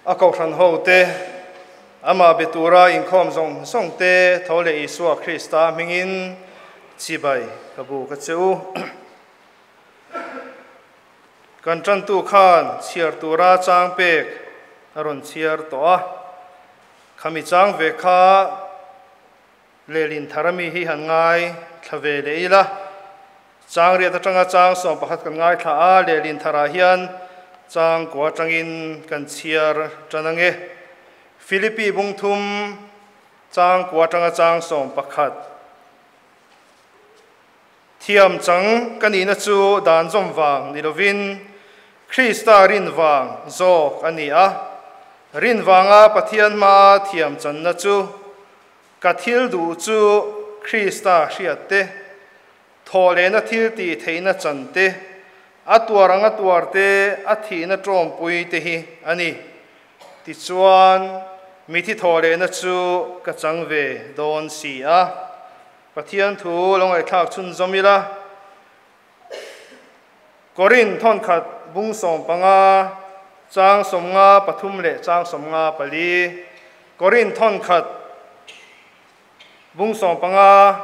A kohhran ho te, amah be tura inkhawm zawng zawng te tho leh Isua Krista hmingin chibai ka bu ka che u. Kan tantu khan chhiar tura chang pek a rawn chhiar tawh a, khami chang ve kha Lehlin thar ami hi han ngai thla ve leh ila. Chang riat atanga chang 11 kan ngai thla a, lehlin tharah hian chang kua atangin kan chhiar tan ange. Philippi bung thum chang kua atanga chang 11. Thiam chang ka nihna chu dan zawm vang ni lovin Krista rin vang zawk a ni a. Rin vanga Pathian hmaa thiam channa chu ka thil duh chu Krista hriat te, thaw lehna thil tih theihna chan te, a tuar anga tuar te, a thihna tawmpui te hi a ni. Tichuan, mithi thaw lehna chu ka chang ve dawn si a. Pathian thu lo ngaihthlak chhun zawm ila. Korin thawnkhat bung 15 chang 53 leh chang 54. Korin thawnkhat bung 15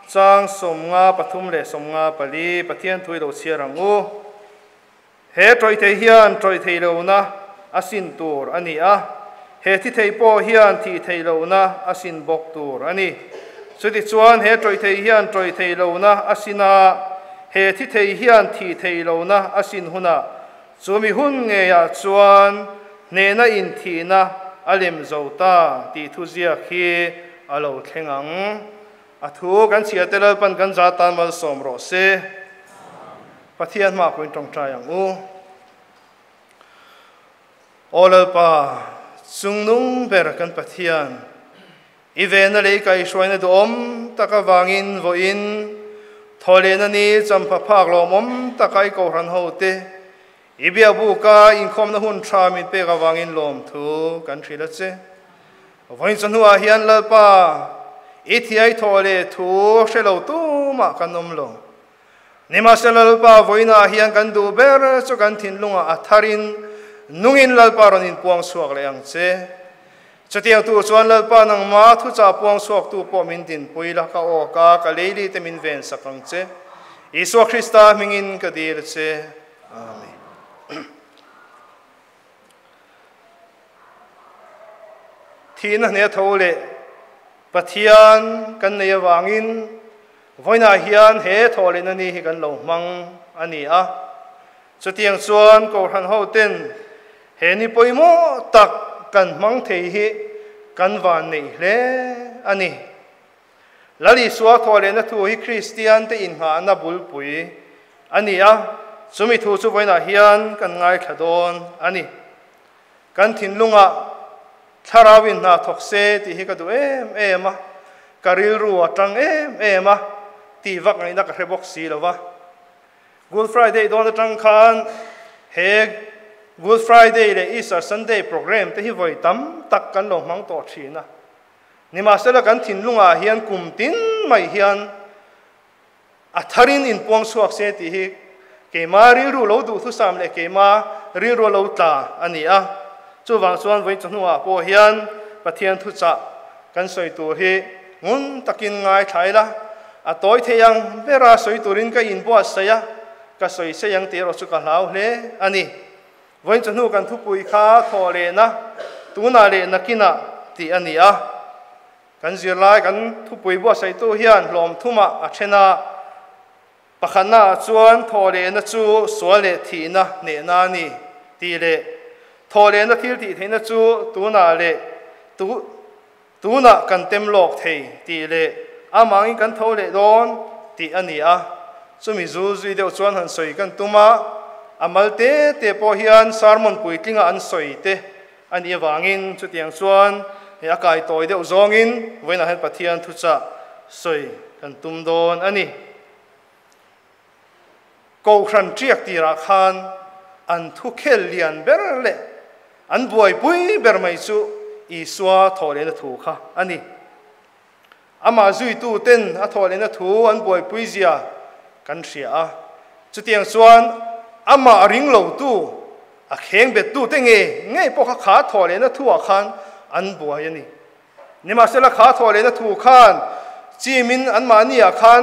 chang 53 leh 54. Pathian thu i lo chhiar ang u. He tawih thei hian tawih thei lo na a sin tur a ni a, he thi thei pawh hian thi thei lo na a sin bawk tur a ni. Chutichuan he tawih thei hian tawih thei lo na a sin a, he thi thei hian thi thei lo na a sin hunah chumi hun ngeiah chuan hnehna in thihna a lem zo ta tih thu ziak hi a lo thleng ang. A thu kan chhiar te Lalpan kan za tan malsawm rawh se. Pathian hma pawhin tawngtai ang u. Aw Lalpa, chungnung ber kan Pathian, i vena leh i kaihhruaina duhawm tak avangin vawiin thaw lehna ni champha phak lawmawm taka i kohhran ho te i biakbuka inkhawmna hun tha min pek avangin lawmthu kan hrilh a che. Vawiin chawhnuah hian Lalpa, i thiai thaw leh thu hre lo tumah kan awm lo. Nimahsela Lalpa vawiinah hian kan duh ber chu kan thinlungah a tharin nungin Lalpa rawn inpuang chhuak leh ang che. Chutiang tur chuan Lalpa nangma thuchah puang chhuaktu pawh min dinpui la, ka aw ka ka leili te min ven sak ang che. Isua Krista hmingin ka dil che. Amen. Thihna hne tho leh Pathian kan nei avangin vawiinah hian he thaw lehna ni hi kan lo hmang a ni a. Chutiang chuan kohhran ho ten he ni pawimawh tak kan hmang thei hi kan van neih hle a ni. Lal Isua thaw lehna thu hi Kristian te inngahna bulpui a ni a, chumi thu chu vawiinah hian kan ngaithla dawn a ni. Kan thinlungah thlarau in hna thawk se tih hi ka duh em em a, ka rilru a tang em em a tih vak ngaihna ka hre bawk si lo va. Good Friday dawn atang khan he Good Friday leh Easter Sunday program te hi vawi tam tak kan lo hmang tawh thin a. Nimahsela kan thinlungah hian kum tin mai hian a tharin inpuang chhuak se tih hi keima rilru lo duh thusam leh keima rilru lo tla a ni a. Chuvang chuan vawi chawhnuah pawh hian Pathian thuchah kan sawi tur hi ngun takin ngai thlai la, a tawi thei ang bera sawi turin ka inbuatsaih a, ka sawi sei ang tih erawh chu ka hlau hle a ni. Vawi chawhnu kan thupui kha thaw lehna, tunah leh nakinah tih a ni a. Kan zirlai kan thupui buatsaihtu hian hlawm thumah a then a, pakhatnaah chuan thaw lehna chu sual leh thihna hnehna a ni tih leh thaw lehna thil tih theihna chu tunah leh tunah kan tem lawk thei tih leh amangin kan tho leh dawn tih a ni a. Chumi zu zui deuh chuan han sawi kan tum a, a mal te te pawh hian sermon puitlinga an sawi te a ni avangin chutiang chuan he a kai tawi deuh zawngin vawiinah hian Pathian thuchah sawi kan tum dawn a ni. Kohhran tiak tirah khan an thu khel lian ber leh an buaipui ber mai chu Isua thaw lehna thu kha a ni. Amah zuitu ten a thaw lehna thu an buaipui zia kan hria a. Chutiang chuan amah ring lo tu A kheng bettute ngei ngei pawh kha kha thawhlehna thuah khan an buai a ni. Nimahsela kha thawhlehna thu khan chimin anmahniah khan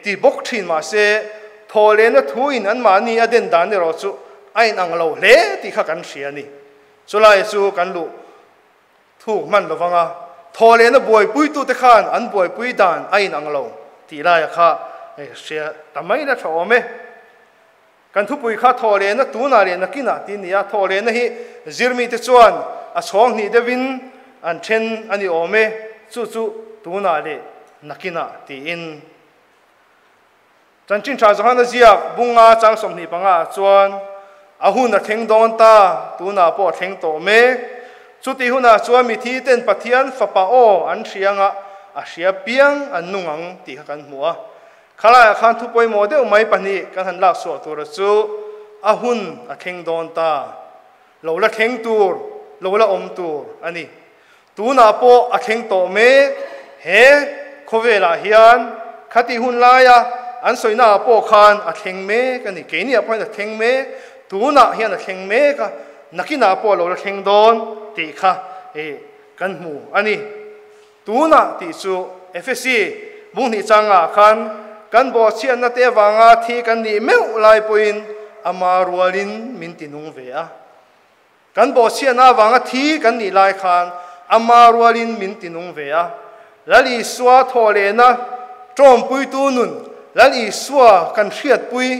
ti bawk thin mahse thawhlehna thuin anmahni a den dan erawh chu a inang lo hle tih kha kan hria a ni. Chulai chu kan luh thuk hman lo vang a, thawhlehna buaipuitute khan an buaipui dan a inang lo tih laia kha hria ta mai la tha awm e. Kan thupui kha thawhlehna tunah leh nakinah tih a ni a, thawhlehna hi zirmite chuan a chhawng hnih deuhin an then a ni awm e, chu chu tunah leh nakinah tiin. Chanchin Tha Johana ziak bunga chang 25 ah chuan a hun a thleng dawn ta, tunah pawh a thleng tawh mek. Chutih hunah chuan mithi ten Pathian fapa aw an hria anga a hria piang an nung ang tih kha kan hmu a. Khalaiah khan thu pawimawh deuh mai pahnih kan han lak chhuah tura chu a hun a thleng dawn ta. Lo la thleng tur, lo la awm tur a ni. Tunah pawh a thleng tawh mek. He khawvelah hian khatih hun laia an sawinaah pawh khan a thleng mek a ni. Keiniah pawh hian a thleng mek, tunah hian a thleng mek a, nakinah pawh a lo la thleng dawn tih kha kan hmu a ni. Tunah tih chu Efesi bunghnih changah khan kan bawhchhiatna te avanga thi kan nih meuh lai pawhin ama rualin min ti nung ve a. Kan bawhchhiatna avanga thi kan nih lai khan ama rualin min ti nung ve a. Lal Isua thawhlehna tawmpuitu nun, Lal Isua kan hriatpui,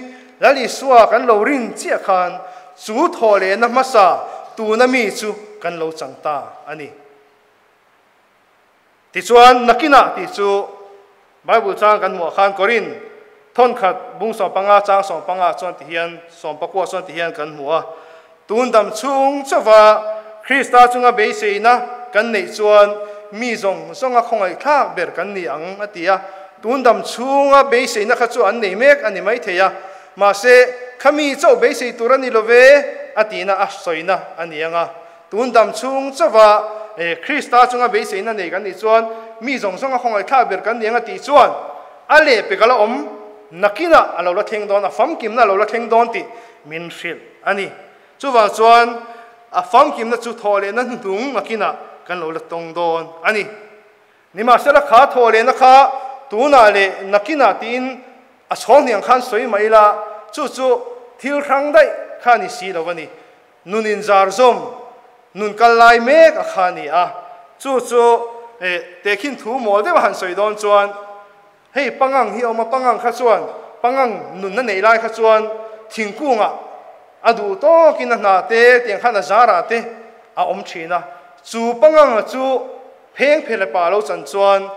Lal Isua kan lo rin chiah khan chu thawhlehna hmasa tuna mi chu kan lo chang ta a ni. Tichuan, nakinah tih chu Bible chang kan hmuh ah khan Korin thawnkhat bung 15 chang 15 chuan ti hian 19 chuan ti hian kan hmu a. Tun dam chhung chauva Krista chunga beiseina kan neih chuan mi zawng zawnga khawngaihthlak ber kan ni ang a ti a. Tun dam chhunga beiseina kha chu an nei mek a ni maithei a. Mahse, khami chauh beisei tur a ni lo ve a tihna a sawina a ni ang a. Tun dam chhung chauva Krista chunga beiseina nei kan nih chuan mi zawng zawnga khawngaihthlak ber kan ni ang a tih chuan a lehpek a la awm nakinah a lo la thleng dawn, a famkimna a lo la thleng dawn tih min hrilh a ni. Chuvang chuan a famkimna chu thawhlehna hnuhnung nakinah kan lo la tawng dawn a ni. Nimahsela kha thawhlehna kha tunah leh nakinah tiin a chhawng hniang khan sawi mai ila chu chu thil hrang daih kha a ni si lo a ni. Nun inzar zawm, nun kal lai mek a kha a ni a. Chu chu tehkhin thu mawl deuh a han sawi dawn chuan hei pangang hi a awm a, pangang kha chuan pangang nunna nei lai kha chuan thingkungah a duh tawkin a hna te tiang khan a zarah te a awm thin a. Chu pangang chu pheng phele pa lo chan chuan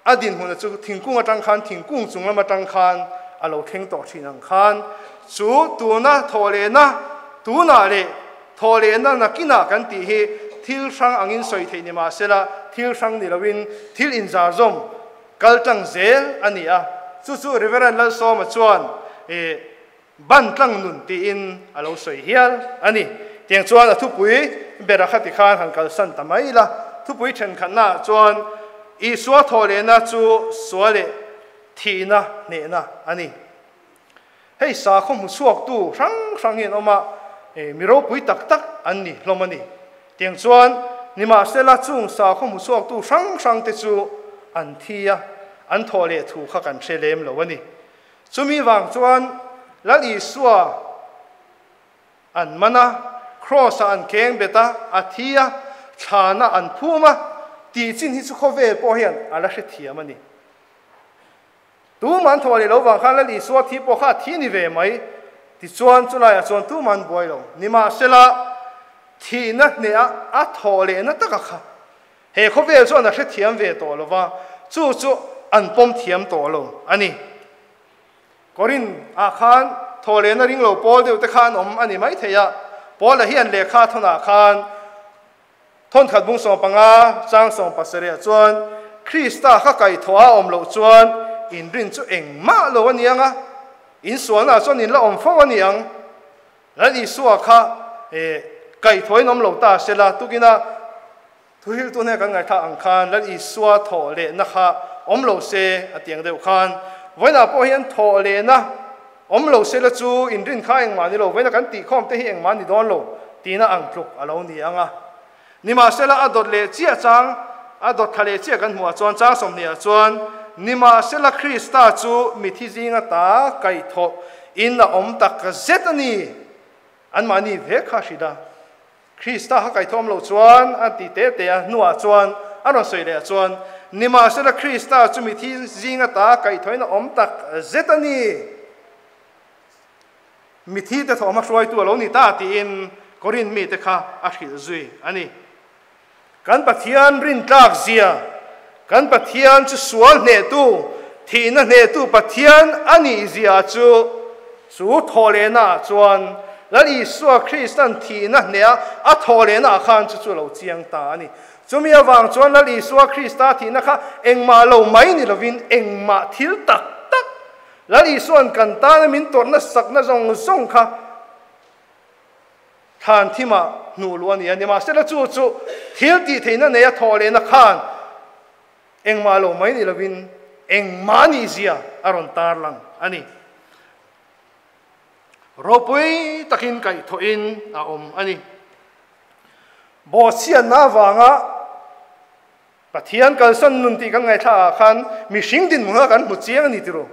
a dinhmun chu thingkung atang khan thingkung chung lam atang khan a lo thleng tawh thin ang khan chu tuna thawhlehna tunah leh thawhlehna nakinah kan tih hi thil hrang angin sawi theih ni mahsela thil hrang ni loin thil inzar zawm kal tlang zel a ni a. Chu chu Reverend Lalsawma chuan Ban tlang nun tiin a lo sawi hial a ni. Tiang chuan a thupui bera kha tikhan han kalsan ta mai ila. Thupui thenkhatnaah chuan Isua thawhlehna chu sual leh thihna hnehna a ni. Hei sakhaw hmu chhuaktu hrang hrang hi an awm a, mi ropui tak tak an ni hlawm a ni. Tiang chuan nimahsela chung sakhaw hmu chhuaktu hrang hrangte chu an thi a, an thawhleh thu kha kan hre lem lo a ni. Chumi vang chuan Lal Isua an man a, Kraws-ah an keng bet a, a thi a, thlana an phum a, tih chin hi chu khawvel pawh hian a la hrethiam a ni. Tumah an thaw leh lo vang khan Lal Isua thi pawh kha a thi ni ve mai. Tichuan chulaiah chuan tumah an buai lo. Nimahsela, thihna hnehah a thaw lehna taka kha He khawvel chuan a hrethiam ve tawh lo va, chu chu an pawm thiam tawh lo a ni. Korin ah khan thawhlehna ring lo pawl deuh te kha an awm a ni maithei a, Paula hian lehkha thawnah khan thawnkhat bung 15 chang 17 ah chuan Krista kha kaihthawh a awm loh chuan inrin chu engmah lo a ni ang a, insualnaah chuan in la awm fo a ni ang. Lal Isua kha kaihthawhin awm lo ta se la, tukina thuhiltu hne kan ngaihthla ang khan Lal Isua thawh lehna kha awm lo se a tiang deuh khan vawiinah pawh hian thawh lehna Awm lo sela chu inrin kha engmah ni lo, vawiina kan tihkhawm te hi engmah ni dawn lo tihna ang tluk a lo ni ang a. Nimahsela a dawt leh chiah chang, a dawt thla leh chiah kan hmuh ah chuan chang 20 ah chuan, Nimahsela Krista chu mithi zinga ta kaihthawh in a awm tak zet a ni, anmahni ve kha hrilh a. Krista kha kaihthawm lo chuan a ti te te a, hnuah chuan a rawn sawi leh ah chuan, Nimahsela Krista chu mithi zinga ta kaihthawhin a awm tak zet a ni. Mithi te thawhma hruaitu a lo ni ta tiin Korinth mite kha a hrilh zui a ni. Kan Pathian rintlak zia, kan Pathian chu sual hnehtu, thihna hnehtu Pathian a nih zia chu, chu thawhlehnaah chuan Lal Isua Kristan thihna hneha a thawhlehnaah khan chu chu a lo chiang ta a ni. Chumi avang chuan Lal Isua Krista thihna kha engmah lo mai ni lovin engmah thil tak tak Lal Isua'n kan tana min tawrhna sakna zawng zawng kha Thlan thimah hnuh luh a ni a, nimahsela chu chu thil tih theihna neia thawh lehna khan engmah lo mai ni lovin engmah nih zia a rawn tar lang a ni. Ropui takin kaihthawhin a awm a ni. Bawhchhiatna avanga Pathian kalsan nun tih kan ngaihthla ah khan mihring dinhmun kha kan hmu chiang a ni tiro.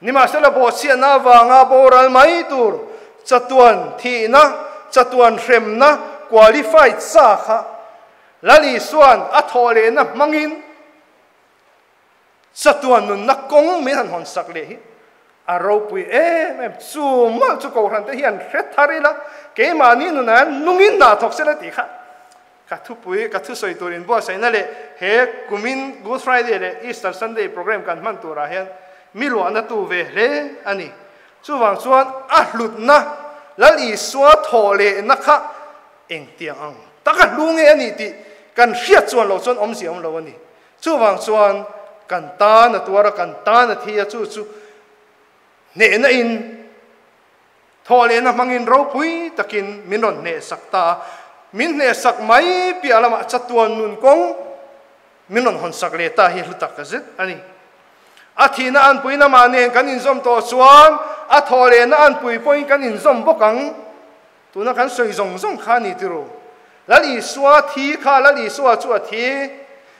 Nimahsela bawhchhiatna avanga boral mai tur chatuan thihna, chatuan hremna qualified sa kha Lal Isua'n a thawh lehna hmangin chatuan nunna kawng min han hawn sak leh hi a ropui em em. Chu mawlh chu Kohhran te hian hre thar ila keimahni nunah hian nungin dah thawk sela tih kha Ka thupui, ka thusawi tur inbuatsaihna leh he kumin Good Friday leh Easter Sunday program kan hman turah hian mi luahna tu ve hle a ni. Chuvang chuan a hlutna, Lal Isua thawh lehna kha engtiang ang taka hlu nge a nih tih kan hriat chuan loh chuan awmzia awm lo a ni. Chuvang chuan kan tan a tuar a, kan tan a thi a, chu chu hnehna in, Thawhlehna hmangin ropui takin min rawn hnehsak ta a, min hnehsak mai piah lamah chatuan nun kawng min rawn hawnsak leh ta hi hlu tak zet a ni. A thihna anpui lamah nen kan inzawm tawh chuan a thawhlehna anpui pawhin kan inzawm bawk ang. Tuna kan sawi zawng zawng kha a ni tiro. Lal Isua thi kha Lal Isua chu a thi.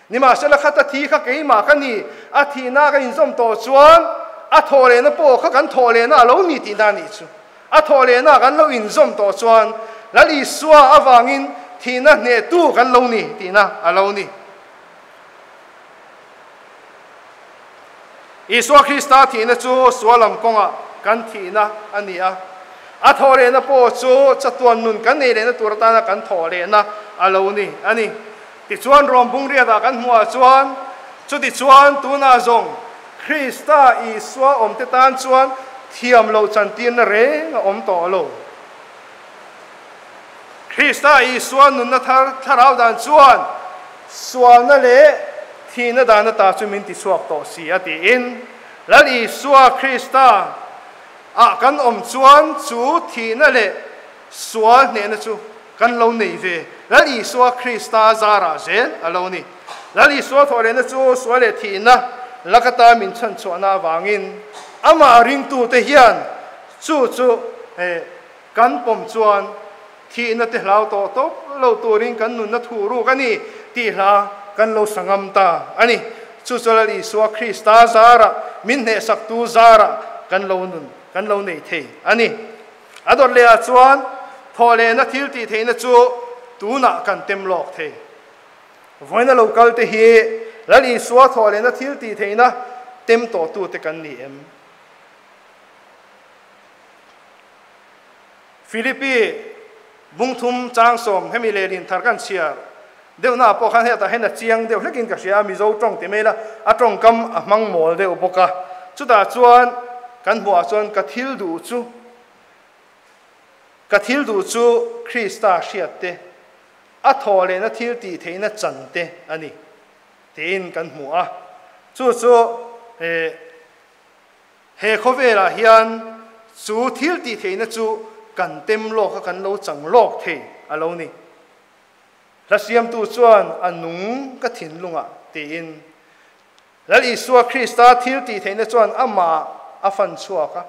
Nimahsela khata thi kha keimah ka ni, a thihna ka inzawm tawh chuan a thawhlehna pawh kha kan thawhlehna a lo ni tihna a nih chu. A thawhlehna kan lo inzawm tawh chuan Lal Isua avangin thihna hnehtu kan lo ni tihna a lo ni. Isua Krista thihna chu sualam kawngah kan thihna a ni a, a thawhlehna pawh chu chatuan nun kan nei lehna tur atana kan thawhlehna a lo ni a ni. Tichuan Rom bungriatah kan hmuhah chuan, chutichuan tunah zawng Krista Isua awmte tan chuan thiam loh chantirna reng a awm tawh lo. Krista Isua nunna thar thlarau dan chuan sualna leh thihna dan ata chu min tichhuak tawh si a tiin Lal Isua Krista ah kan awm chuan chu thihna leh sual hnehna chu kan lo nei ve. Lal Isua Krista zarah zel a lo ni. Lal Isua thawhlehna chu sual leh thihna lakata min chhanchhuahna avangin amah ringtute hian chu chu Kan pawm chuan thihna te hlau tawh tawp lo turin kan nunna thuh ruk a ni tih hla kan lo sa ngam ta a ni. Chu chu Lal Isua Krista zarah, min hnehsaktu zarah kan lo nun kan lo nei thei a ni. A dawt lehah chuan thawhlehna thil tih theihna chu tunah kan tem lawk thei. Vawiina lo kal te hi Lal Isua thawhlehna thil tih theihna tem tawhtute kan ni em? Philippi bungthum chang sawm hemi lehlin thar kan chhiar deuhna ah pawh khan hetah hian a chiang deuh hlekin ka hria a, Mizo tawng ti mai ila a tawngkam a hmang mawl deuh bawk a, chutah chuan kan hmuhah chuan ka thil duh chu ka thil duh chu Krista hriat te, a thawh lehna thil tih theihna chan te a ni tiin kan hmu a, chu chu eh. He khawvelah hian chu thil tih theihna chu kan tem lawk a, kan lo chang lawk thei a lo ni. Hla siamtu chuan a nung ka thinlungah tiin Lal Isua Krista thil tih theihna chuan amah a fan chhuak a.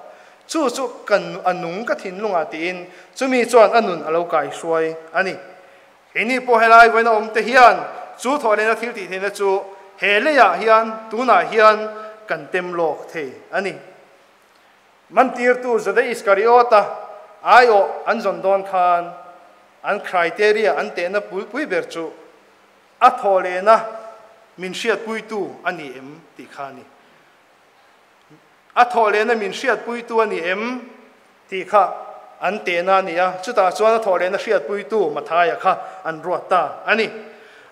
Chu chu kan a nung ka thinlungah tiin chumi chuan a nun a lo kaihruai a ni. Keini pawh helai vawiin a awm te hian chu thawhlehna thil tih theihna chu he leiah hian tunah hian kan tem lawk thei a ni. Mantirtu Juda Iskariota aiawh an zawn dawn khan an criteria an tehna pulpui ber chu a thawhlehna min hriatpuitu a ni em tih kha a ni. A thawhlehna min hriatpuitu a ni em tih kha an tehna a ni a, chutah chuan a thawhlehna hriatpuitu Mathaia kha an ruat ta a ni.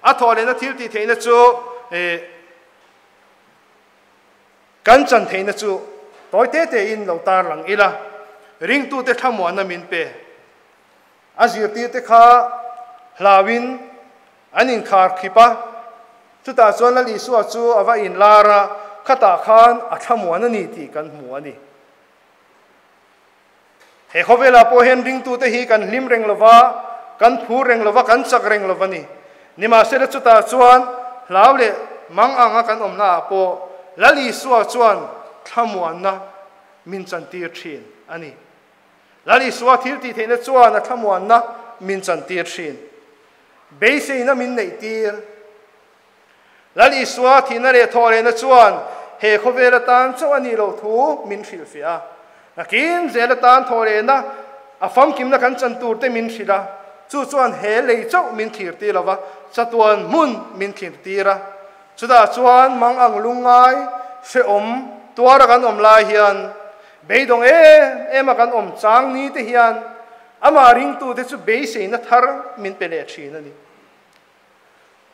A thawhlehna thil tih theihna chu kan chan theihna chu tawi te tein lo tar lang ila, ringtute thlamuanna min pe. A zirtirte kha hlauin an inkhar khip a, chutah chuan Lal Isua chu a va inlar a, khatah khan a thlamuan a ni tih kan hmu a ni. He khawvelah pawh hian ringtute hi kan hlim reng lo va, kan phur reng lo va, kan chak reng lo va ni. Nimahsela chutah chuan hlau leh mang anga kan awmnaah pawh Lal Isua chuan thlamuanna min chantir thin a ni. Lal Isua thil tih theihna chuan a thlamuanna min chantir thin. Beiseina min neihtir. Lal Isua thihna leh thawhlehna chuan he khawvel atan chauh a nih loh thu min hrilhfiah a. Nakin zel atan thawhlehna a famkimna kan chan turte min hrilh a, chu chuan he lei chauh min thlirtir lo va, chatuan hmun min thlirtir a. Chutah chuan mang ang lungngai hrehawm tuara kan awm lai hian beidawng em em a kan awm chang ni te hian amah ringtute chu beiseina thar min pe leh thin a ni.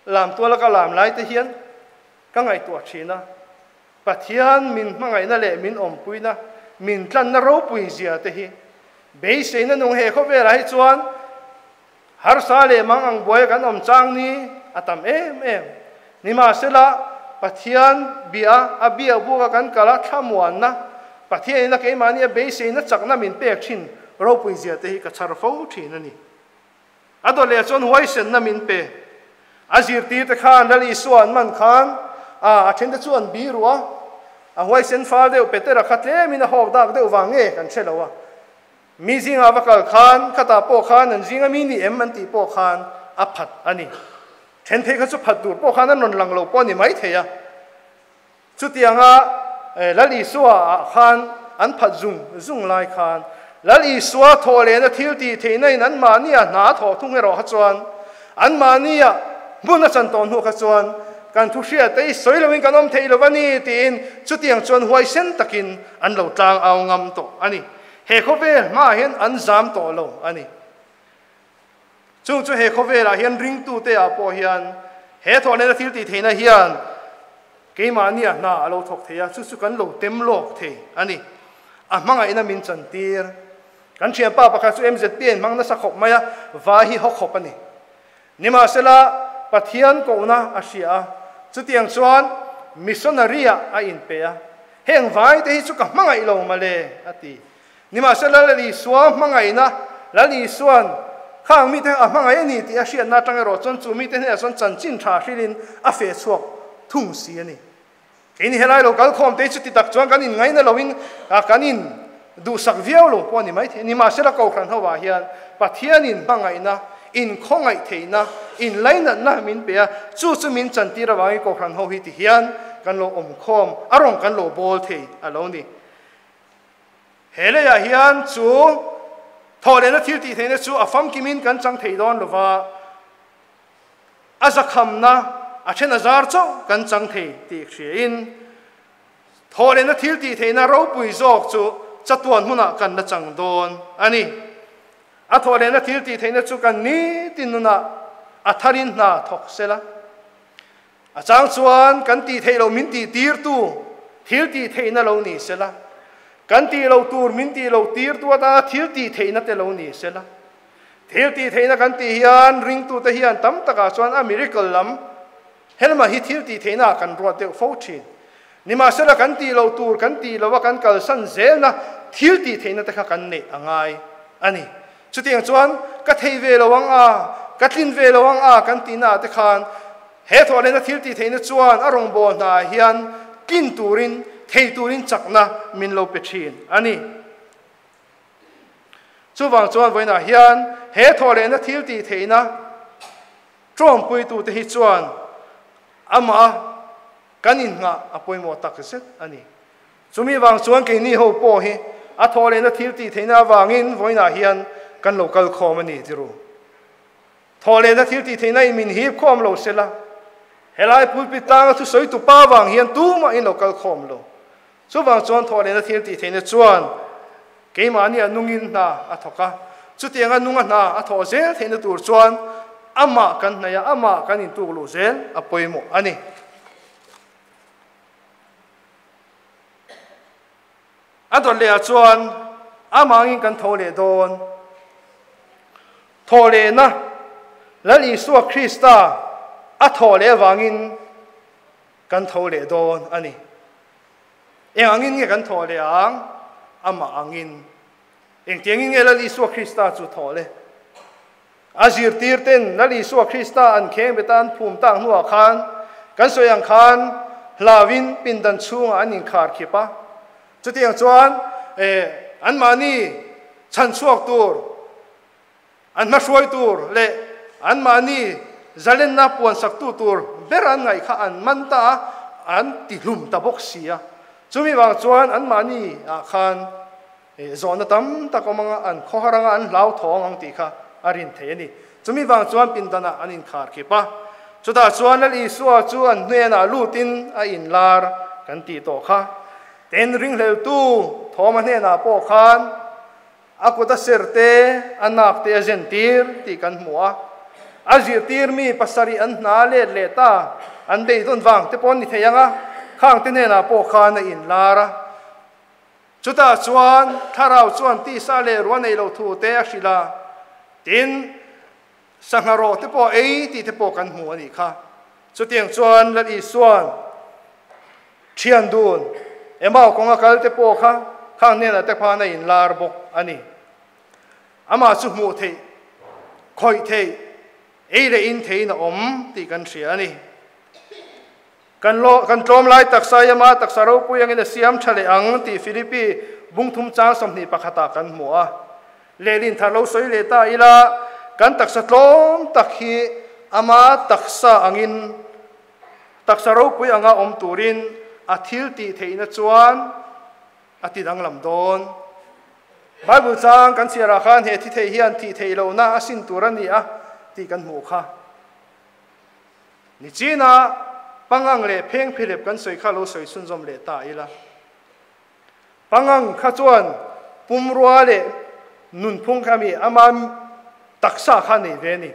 Lam tuala ka lam lai te hian ka ngaihtuah thin a, Pathian min hmangaihna leh min awmpuina, min tlanna ropui zia te hi beiseina nung he khawvelah hi chuan harsa leh mang ang buaia kan awm chang ni a tam em em. Nimahsela, Pathian bia a biak buka kan kal a thlamuanna, Pathianin a keimahni a beiseina chakna min pek thin ropui zia te hi ka chhar fo thin a ni. A dawt leh chuan huaisenna min pe. A zirtirte khan Lal Isua an man khan a a thente chu an bi ruh a, a huaisen fal deuh Petera kha tlemin a hawk dak deuh vang nge kan hre lo a. Mi zingah va kal khan khatah pawh khan an zinga mi ni em an tih pawh khan a phat a ni. Then phei kha chu phat tur pawh khan an rawn lang lo pawh a ni maithei a. Chutianga Lal Isua ah khan an phat zung zung lai khan Lal Isua thawh lehna thil tih theihna in anmahni ah hna a thawh thung erawh kha chuan anmahni ah hmun a chan tawh hnu kha chuan kan thu hriat te i sawi loin kan awm thei lo a ni tiin chutiang chuan huaisen takin an lo tlang au ngam tawh a ni. He khawvel hmaah hian an zam tawh lo a ni. Chung chu he khawvelah hian ringtute ah pawh hian he thawhlehna thil tih theihna hian keimahnia hna a lo thawk thei a, chu chu kan lo tem lawk thei a ni. A hmangaihna min chantir. Kan thianpa pakhat chu MZP a inhmang nasa khawp mai a, vai hi haw khawp a ni. Nimahsela, Pathian kohna a hria a, chutiang chuan missionary-ah a inpe a, Heng vaite hi chu ka hmangaih lo male, a ti. Nimahsela, Lal Isua hmangaihna, Lal Isua'n khang mite a hmangaih a ni tih a hriatna atang erawh chuan chu mite hnenah chuan chanchin tha hrilhin a feh chhuak thung si a ni. Keini helai lo kal khawm te hi chuti tak chuan kan inngaina loin kan in duhsak viau lo pawh a ni maithei. Nimahsela Kohhran ho ah hian Pathianin hmangaihna, inkhawngaih theihna, inlainatna min pe a, chu chu min chantir avangin Kohhran ho hi ti hian kan lo awm khawm, a rawn kan lo bawl thei a lo ni. He leiah hian chu thawhlehna thil tih theihna chu a famkimin kan chang thei dawn lova, A zakhamna a then a zar chauh kan chang thei tih hriain, thawhlehna thil tih theihna ropui zawk chu chatuan hmunah kan la chang dawn a ni. A thawhlehna thil tih theihna chu kan nitin nunah a tharin hna thawk sela. A chang chuan kan tih theih loh min tih tirtu thil tih theihna lo ni sela, kan tih loh tur min tih loh tirtu atana thil tih theihna te lo ni sela. Thil tih theihna kan tih hian ringtute hian tam takah chuan a miracle lam helma hi thil tih theihna ah kan ruat deuh fo thin. Nimahsela kan tih loh tur kan tih loh a kan kalsan zelna thil tih theihna te kha kan neih a ngai a ni. Chutiang chuan ka thei ve lo ang a, ka tlin ve lo ang a kan tihna ah te khan he thawhlehna thil tih theihna chuan a rawngbâwl hnaah hian tlin turin, thei turin chakna min lo pe thin a ni. Chuvang chuan vawiinah hian he thawhlehna thil tih theihna tawmpuitute hi chuan amah kan innghah a pawimawh tak zet a ni. Chumi vang chuan keini ho pawh hi a thawhlehna thil tih theihna avangin vawiinah hian kan lo kal khawm a ni ti ru. Thawhlehna thil tih theihna in min hip khawm lo sela, helai pulpit tlanga thusawi tupa vang hian tumah in lo kal khawm lo. Chuvang chuan thawhlehna thil tih theihna chuan keimahni a nungin hna a thawk a, chutianga nunga hna a thawh zel theihna tur chuan amah kan hnaih a, amah kan intuk luh zel a pawimawh a ni. A dawt lehah chuan amangin kan tho leh dawn. Thawhlehna Lal Isua Krista a thawh leh avangin kan tho leh dawn a ni. Eng angin nge kan thawh leh ang? Amah angin. Engtiangin nge Lal Isua Krista chu thawh le? A zirtir ten Lal Isua Krista an kheng bet a an phum tak hnuah khan kan sawi ang khan hlauin pindan chhungah an inkhar khip a. Chutiang chuan anmahni chhanchhuak tur, An hmahruai tur leh anmahni zalenna puansaktu tur ber an ngaih kha an man ta a, an ti hlum ta bawk si a. Chumi vang chuan anmahni ah khan zawhna tam tak awm anga an khawhar anga an hlauthawng ang tih kha a rin thei a ni. Chumi vang chuan pindanah an inkhar khip a. Chutah chuan Lal Isua chu an hnenah lutin a inlar kan tih tawh kha. Tin, ringhleltu Thawma hnenah pawh khan A kut a ser te, a nak te a zen tir tih kan hmu a. A zirtir mi pasarih an hna let leh ta, an beidawn vang te pawh an ni thei ang a, khang te hnenah pawh khan a inlar a. Chutah chuan thlarau chuan tisa leh ruah nei lo thu te a hrilh a, tin, sangha rawh te pawh ei tih te pawh kan hmu a nih kha. Chutiang chuan Lal Isua'n thian dun Emau kawnga kal te pawh kha khang hnenah te khan a inlar bawk a ni. Amah chu hmuh theih, khawih theih, ei leh in theihin a awm tih kan hria a ni. Kan lo, kan tlawm lai taksa i ama taksa ropui angin a siam tha leh ang tih Philippi bungthum chang 21 ah kan hmu a. Lehlin thar lo sawi leh ta ila, kan taksa tlawm tak hi ama taksa angin, taksa ropui anga awm turin a thil tih theihna chuan a ti danglam dawn. Bible chang kan chhiarah khan he thi thei hian thih theih lohna a sin tur a ni a tih kan hmuh kha. Nichina pangang leh phengphehlep kan sawi kha lo sawi chhunzawm leh ta ila. Pangang kha chuan pumrua leh nunphung kha mi ama taksa kha nei ve a ni.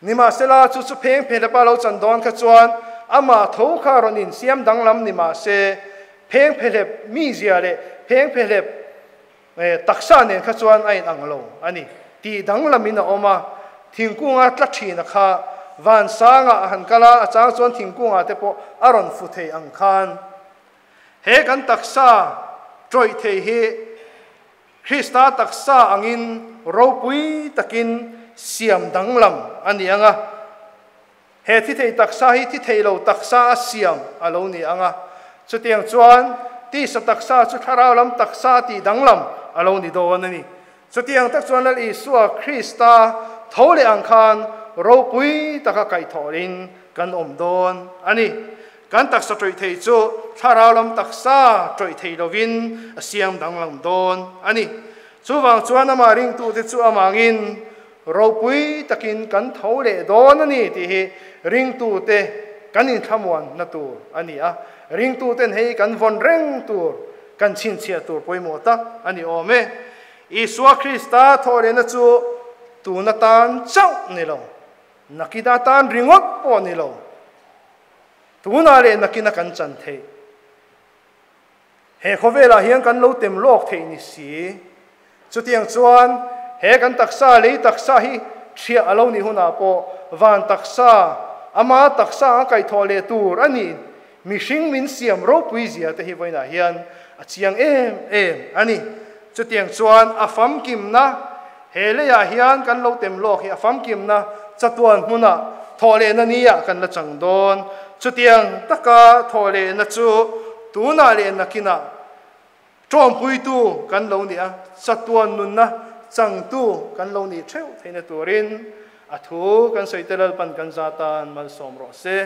Nimahsela chu chu phengphehlepa lo chan dawn kha chuan ama tho kha rawn insiam danglam ni mahse phengphehlep mizia leh phengphehlep taksa nen kha chuan a inang lo a ni. Tih danglamin a awm a, thingkunga tla thina kha vansangah a han kal a, a chang chuan thingkungah te pawh a rawn fu thei ang khan. He kan taksa tawih thei hi Krista taksa angin ropui takin siam danglam a ni ang a. He thi thei taksa hi thi thei lo taksa a siam a lo ni ang a. Chutiang chuan tisa taksa chu thlarau lam taksa tih danglam a lo ni dawn a ni. Chutiang tak chuan Lal Isua Krista tho leh ang khan ropui taka kaihthawhin kan awm dawn a ni. Kan taksa tawih thei chu thlarau lam taksa tawih thei lovin a siam danglam dawn a ni. Chuvang chuan amah ringtute chu amangin ropui takin kan tho leh dawn a ni tih hi ringtute kan inthlamuanna tur a ni a. Ringtuten hei kan vawn reng tur, kan chhinchhiah tur pawimawh tak a ni awm e. Isua Krista thawhlehna chu tuna tan chauh ni lo, nakina tan ringawt pawh ni lo, tunah leh nakina kan chan theih. He khawvelah hian kan lo tem lawk theih ni si. Chutiang chuan he kan taksa, lei taksa hi ṭhiah a lo nih hunah pawh van taksa, ama taksa a kaihthawh leh tur a ni. Mihring min siam ropui zia te hi vawiinah hian a chiang em em a ni. Chutiang chuan a famkimna he leiah hian kan lo tem lawk hi a famkimna chatuan hmunah thawhlehna niah kan la chang dawn. Chutiang taka thawhlehna chu tunah leh nakinah tawmpuitu kan lo ni a, chatuan nunna changtu kan lo ni theuh theihna turin a thu kan sawi te Lalpan kan zatan malsawm rawh se.